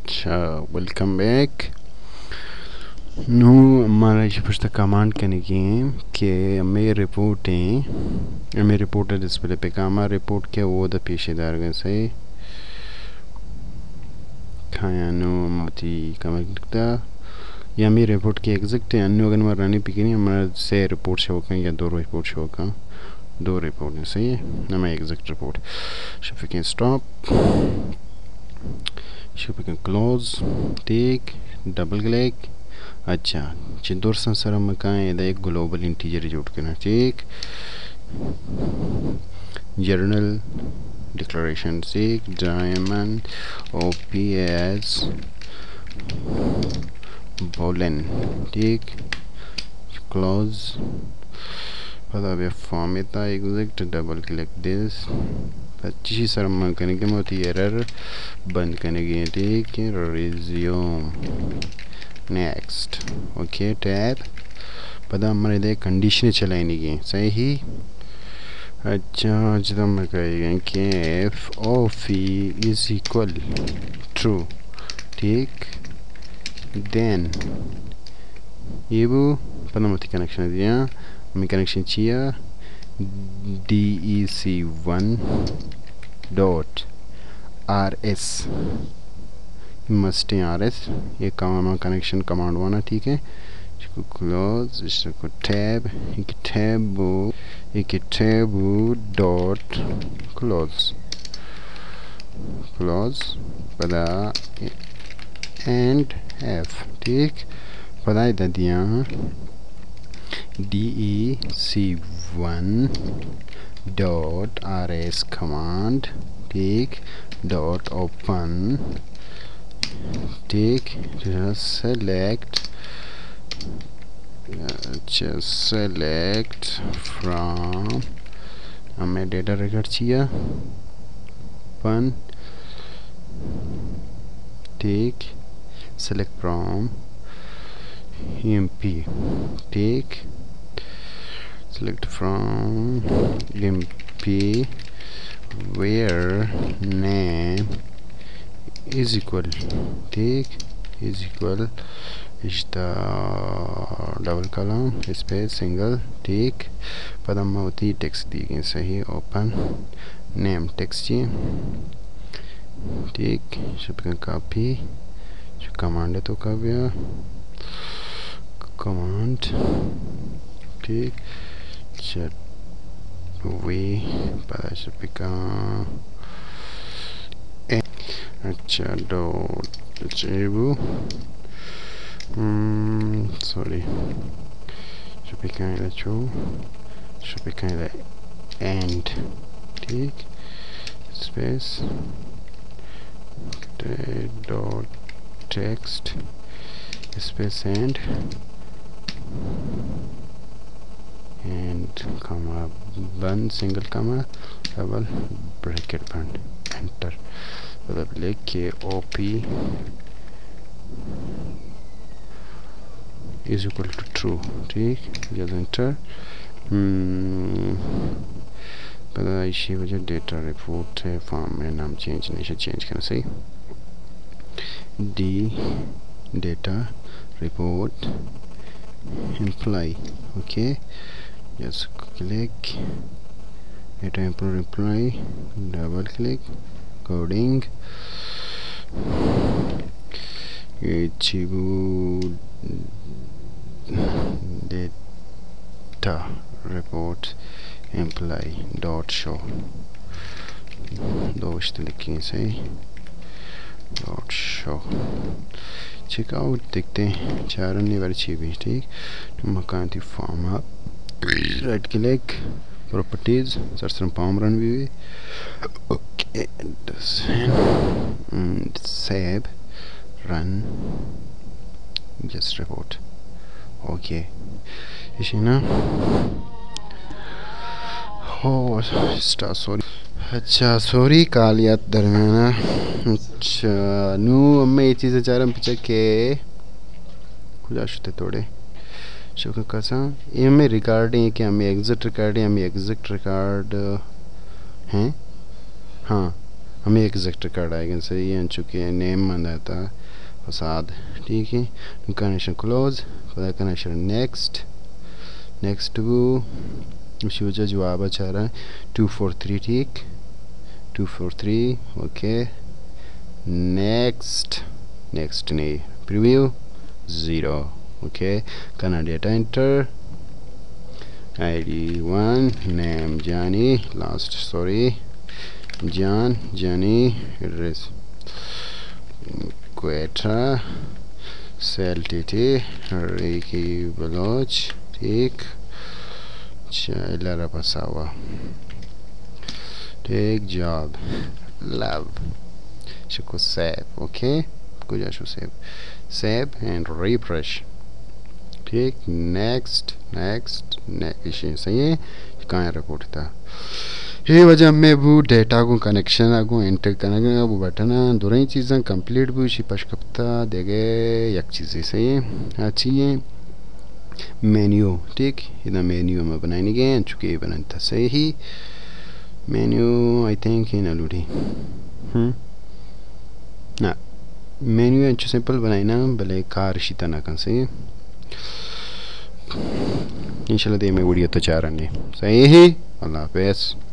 اچھا، welcome back. نوں مارا ایشی پشتا کمانڈ کنگی ایں کہ ہمے رپورٹ ایں، ہمے رپورٹ ءِ ڈسپلے پہ کاما رپورٹ کہ اودا پیش دارگ ءَ ایں، صحیح۔ کایاں نوں ہم وتی کمانڈ کتا یا ہمے رپورٹ کہ ایگزیکٹ ایں، انوں اگر ما رن بکنیں، ہمارا سے رپورٹ شو کن یا دو رپورٹ شو کن، دو رپورٹ ایں، صحیح ہے، ہمے ایگزیکٹ رپورٹ۔ شو پکیں اسٹاپ، شو پکیں کلوز، ٹھیک، ڈبل کلک۔ اچھا، چہ درساں سر ہم کائیں، ادا ایک گلوبل انٹیجر جوڑ کرنا، ٹھیک۔ جنرل ڈکلریشن، ٹھیک، ڈائمنڈ او پی ایس بولن، ٹھیک، کلوز۔ پدا بیا فارمیٹ ءَ ایگزیکٹ، ڈبل کلک دس۔ پدا چیشی سر من کنگی، من وتی ایرر بند کنگی ایں، ٹھیک ہے، ریزیوم، نیکسٹ، اوکے، ٹیب۔ پدا من ادا کنڈیشن چلائینگی ایں، صحیح۔ اچھا، جدا من کہی ایں کہ F O P is equal to, ٹھیک۔ دین اے بو، پدا من وتی کنیکشن دیاں۔ ہمے کنیکشن چیا؟ D E C one dot R S, مسٹیں آر ایس، اے کام کنیکشن کمانڈ وانا، ٹھیک ہے۔ اس کو کلوز، اس کو ٹیب، ایک ٹیب بو، ایک ٹیب بو ڈاٹ کلوز، کلوز، پدا اینڈ ایف، ٹھیک۔ پدا ادا دیاں D E C one dot R S command, ٹھیک، ڈاٹ اوپن، ٹھیک، سلیکٹ، اچھا، سلیکٹ فرام، ہمے ڈیٹا ریکارڈ چیا؟ پن، ٹھیک، سلیکٹ فرام ایم پی، ٹھیک، select from M P where name is equal, ٹھیک، از ایکول اشتا ڈبل کالم اسپیس سنگل، ٹھیک۔ پدا ما وتی ٹیکسٹ دیگیں، صحیح، اوپن نیم ٹیکسٹ چی، ٹھیک، شپکن کاپی، شو کمانڈ تو کا بیا، کمانڈ، ٹھیک، چٹ وی، پدا شپکن اچھا، ڈاٹ، اچھا، اے بو۔ ہم، سوری۔ شپی کائیں دا چو۔ شپی کائیں دا اینڈ۔ ٹھیک۔ Space. Dot text. Space end. End comma بند، سنگل کاما، ڈبل بریکٹ بند، انٹر۔ پدا لکھ کہ O P is equal to true, ٹھیک، جز انٹر۔ ہم، پدا ایشی وجہ ڈیٹا رپورٹ ہے، فارم میں نام چینج نہیں، چینج کرنا، صحیح۔ D data report employee, okay, just click, data employee, double click, coding, اے چی بو؟ Data report employee dot show. دوشت لکھیں، صحیح۔ Dot show. چیک آؤٹ دیکھتے ہیں، چارنی بار چی بھی، ٹھیک۔ مکان تھی فارم آپ۔ رائٹ کلک، پراپرٹیز، سر سر فارم رن بھی ہوئی۔ Okay, done. سیو، رن، جسٹ رپورٹ۔ اوکے۔ ایشی نا۔ ہو، اسٹا، سوری۔ اچھا، سوری، کالیات درمیانا۔ اچھا، نوں ہمے اے چیز چارم پچا کہ کجا شتے توڑے۔ شکر کساں۔ اے ہمے ریکارڈ ہیں کہ ہمے ایگزٹ ریکارڈ ہیں، ہمے ایگزٹ ریکارڈ ہیں۔ ہاں۔ ہمے ایگزیکٹ کارڈ آئیگا، صحیح ہے، انچو کہ نیم من داتا فساد۔ ٹھیک ہے، کنیکشن کلوز، پدا کنیکشن نیکسٹ، نیکسٹ بو، اسی وجہ جواب چارا ٹو فور تھری، ٹھیک، two four three, okay, next, next نہیں، پریویو، زیرو۔ اوکے، کنا data enter, I D one, name Jani, last, sorry, Jan, Jani, address, Quetta, سیل ٹی ٹی، ریکی بلوچ، ٹھیک، چائلر پساوا۔ ٹھیک، جاب، لو، شکو سیو، اوکے، کجا شو سیو؟ Save and refresh. ٹھیک، نیکسٹ، نیکسٹ، نیکسٹ، صحیح ہے، کائیں رپورٹ تھا۔ یہ وجہ میں بو ڈیٹا کو کنیکشن کو انٹر کنگا بو بٹن، دریں چیزاں کمپلیٹ بو، شی پش کپتا، دیگے یک چیزی صحیح ہے، اچھی ہے۔ مینیو، ٹھیک، ادا مینیو ہم بنائینگے، چونکہ یہ بنائینتا صحیح۔ مینیو، آئی تھنک، یہ نہ لوٹی۔ ہم۔ نہ، مینیو انچو سمپل بنائینا، بلے کار شیتا نہ کن صحیح۔ انشاءاللہ دے میں ویڈیو تو چارنے۔ صحیح ہے، اللہ حافظ۔